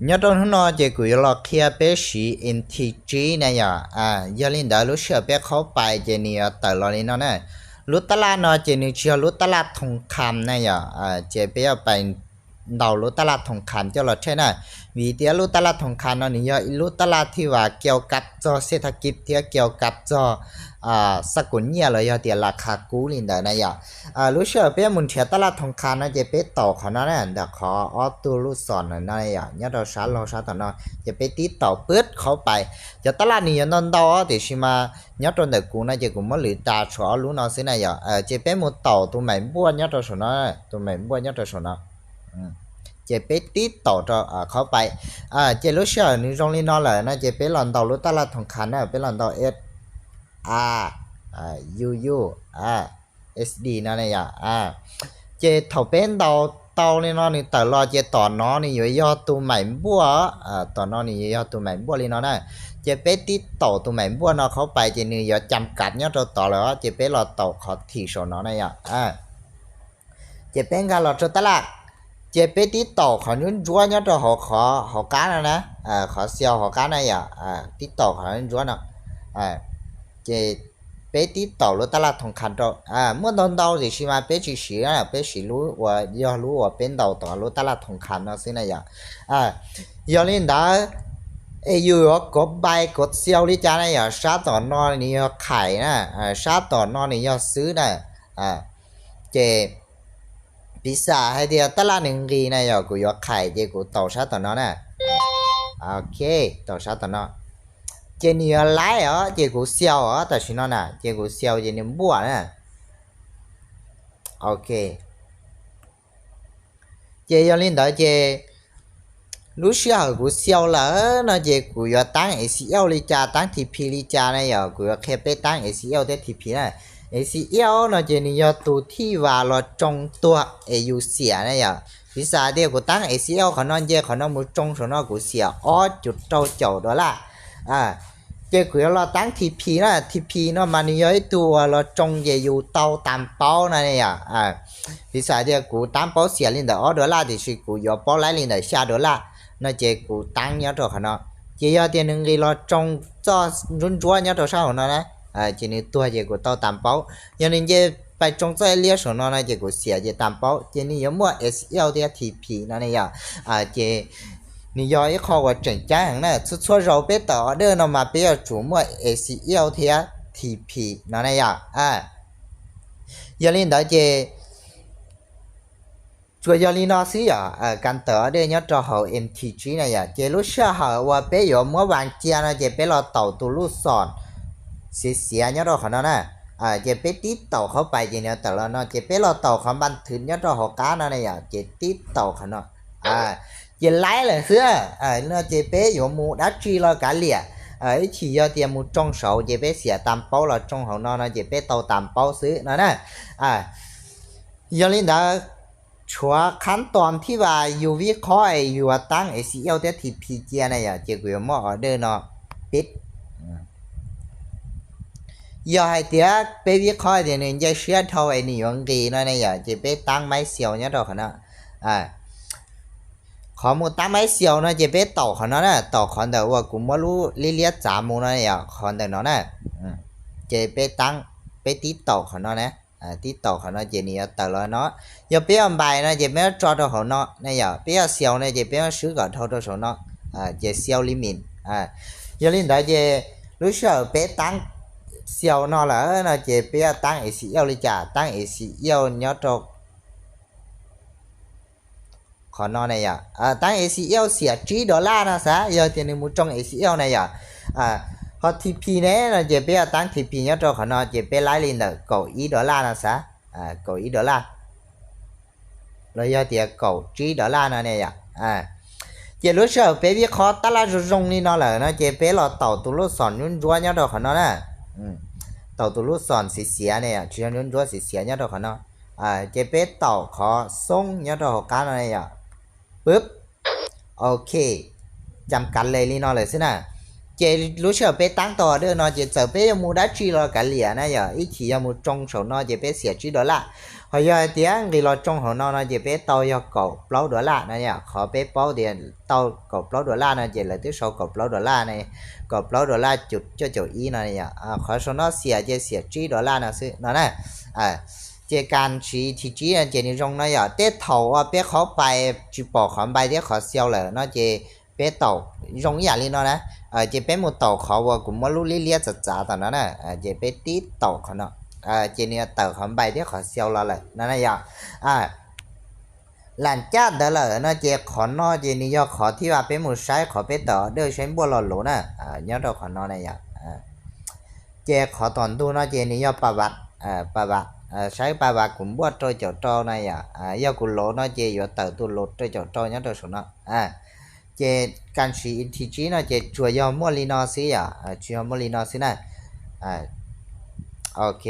Nyob rau hnub no ces kuv yuav los qhia peb siv M T G na yom. Yog li ntawd lub sij hawm peb qhaub pais ces nws yuav tawm los li no na. Lub tab laj no ces nws tsis yog lub tab laj thoos kham na yom, ces peb yuav pais ntaus lub tab laj thoos kham coj los tshaj na. Vim tias lub tab laj thoos kham no nws yog ib lub tab laj thij vas kiau kab txog xej thaj kib thiab kiau kab txog xab kum nyiaj los yog tias las khas kub li ntawd na yom. Lub sij hawm peb mus nrhiav tab laj thoos kham no ces peb taum qhov no na, ntawm qhov ob tug lub xom no yom, nyob rau sab laug sab tom no, ces peb tib taum pwb qhaub pais. Cov tab laj nws yuav ntau ntau tiam sis mas nyob rau ntawm kuv no ces kuv muab lwv tas tshuav ob lub no xwb na yom. Ces peb mus taum tus maim npuaj nyob rau saum no, tus maim npuaj nyob rau saum no. Ces peb tib taum rau qhaub pais. Ces lub sij hawm nws zoo li no lawm no ces peb los ntaus lub tab laj thoos kham na, peb los ntaus S A U U S D no na yom. Ces thaum peb ntaus tau li no nws tawm los ces tom no nws yuav yog tus maim npuaj, tom no nws yuav yog tus maim npuaj li no na. Ces peb tib taum tus maim npuaj no qhaub pais ces nws yuav cam kav nyob rau tod lawm os, ces peb los taum qhov thim saum no na yom. Ces peb nkag los rau tab laj, ces peb tib taum qhov ntsuab ntsuab nyob rau hauv qhov hauv qab no na, qhov xyaw hauv qab na yom, tib taum qhov ntsuab no. Ces peb tib taum lub tab laj thoos kham rau, muaj ntau ntau tiam sis mas peb tsis siv, peb siv lub uas yog lub uas peb ntaus tom lub tab laj thoos kham no xwb na yom. Yog li ntawd es yus yuav kov pais kov xyaw li cas na yom, sab tom no nws yog khais na, sab tom no nws yog xwb na. Ces piv xam hais tias tab laj nws nqis na yom, kuv yuav khais ces kuv taum sab tom no na. Ok, taum sab tom no. Ces nws yuav laib os, ces kuv xyaw os, tam sim no na ces kuv xyaw ces nws npuaj na. Ok. Ces yog li ntawd ces lub sij hawm kuv xyaw lawm no ces kuv yuav taab ACL li cas, taab TP li cas na yom, kuv yuav qhia peb taab ACL thiab TP na. ACL no ces nws yog tus thij vas los tsoo tuag es yus xiam na yom. Piv xam tias kuv taab ACL qhov no nce qhov no mus tsoo saum no kuv xiam ob cuv rau caum dollar. Ces kuv yuav los taab TP na, TP no mas nws yog ib tug uas los tsoo ces yus tau tas paub no ne yom. Piv xam tias kuv taab paub xiam li ntawm ob dollar tiam sis kuv yuav paub laib li ntawm xya dollar no ces kuv taab nyob rau qhov no. Ces yog tias nws nqis los tsoo txoj ntsuab ntsuab nyob rau sab hauv no na, ces nws tuag ces kuv tau tas paub. Yog nws nce pais tsoo txoj liab saum no no ces kuv xiam ces tas paub, ces nws yuav muaj ACL thiab TP no ne yom. Ces nws yog ib qho uas tseem ceeb heev na, txhua txhua zaus peb tawm order no mas peb yuav tsum muaj ACL thiab TP no ne yom. Yog li ntawd ces tsuas yog li no xwb yom, kab tawm order nyob rau hauv MTG na yom. Ces lub sij hawm uas peb yuav muab vas cia no ces peb los taum tus lub xom xiav xiav nyob rau qhov no na. Ces peb tib taum qhov pais ces nws tawm los no ces peb los taum qhov npas thwv nyob rau hauv qab no na yom, ces tib taum qhov no. Ces laib lawm xwb no ces peb yuav mus dab tsi los kav liam. Ib chim yog tias mus tsoo saud ces peb xiam tas paub los tsoo hauv no no ces peb tau tas paub xwb no na. Yog li ntawd, tshuav khab toos thib vas yus vib qhob es yuav taab ACL thiab TP cia na yom, ces kuv yuav muab order no pib. Yog hais tias peb vib qhob tias nws nce siab dhau es nws yuav nqis no ne yom, ces peb taab maib xiaus nyob rau qhov no. Qhov mus taab maib xiaus no ces peb taum qhov no na, taum qhov ntawm uas kuv muab lub liab liab txav mus no yom, qhov ntawm no na. Ces peb taab, peb tib taum qhov no na, tib taum qhov no ces nws yuav tawm los no. Yog peb yuav npais no ces peb yuav tso rau hauv no ne yom, peb yuav xiaus no ces peb yuav swb kom dhau rau saum no, ces xiaus limit. Yog li ntawd ces lub sij hawm peb taab xiaus no lawm no ces peb yuav taab ACL li cas, taab ACL nyob rau qhov no ne yom, taab ACL xiam tsib dollar no xav, yog tias nws mus tsoo ACL na yom. Ho TP ne no ces peb yuav taab TP nyob rau qhov no ces peb laib li ntawm kaum ib dollar no xav, kaum ib dollar los yog tias kaum tsib dollar no ne yom. Ces lub sij hawm peb vib qhob tab laj zoo zoo li no lawm no ces peb los taum tus lub xom ntsuab ntsuab nyob rau qhov no na. Taum tus lub xom xiav xiav ne, tsis yog ntsuab ntsuab, xiav xiav nyob rau qhov no. Ces peb taum qhov xoob nyob rau hauv qab no ne yom. Pub. Ok, cam kav les li no lawm xwb na. Ces lub sij hawm peb tab tom order no ces txawm peb yuav mus dab tsi los kav liam na yom, ib chim yog mus tsoo saum no ces peb xiam tsib dollar, ho yog hais tias nqis los tsoo hauv no no ces peb tau yog kaum plaub dollar no yom. Qhov peb paub tias tau kaum plaub dollar no ces lawv twb sau kaum plaub dollar no, kaum plaub dollar cuaj caum ib no yom. Qhov saum no xiam ces xiam tsib dollar no xwb no na. Ces kas ntsis thib tsib no ces nws zoo no yom, tej thaum uas peb qhov pais tsis pom qhov npai thiab qhov xyau lawm no ces peb taum zoo ib yam li no na. Ces peb mus taum qhov uas kuv muab lub liab liab txav txav tom no na, ces peb tib taum qhov no, ces nws yuav tawm qhov npai thiab qhov xyau los lawm no na yom. Lam caj ntawd lawm no ces qhov no ces nws yog qhov thib ib peb mus saib qhov peb tawm order saib npuaj los luv na, nyob rau qhov no na yom. Ces qhov tom ntug no ces nws yog pa va, pa va, saib pa va kuv npuaj rau caum rau na yom. Yog kuv luv no ces yuav tawm tus luv rau caum rau nyob rau saum no. Ces kas ntsis thib tsib no ces tsuas yog muaj li no xwb yom, tsuas yog muaj li no xwb na. Ok,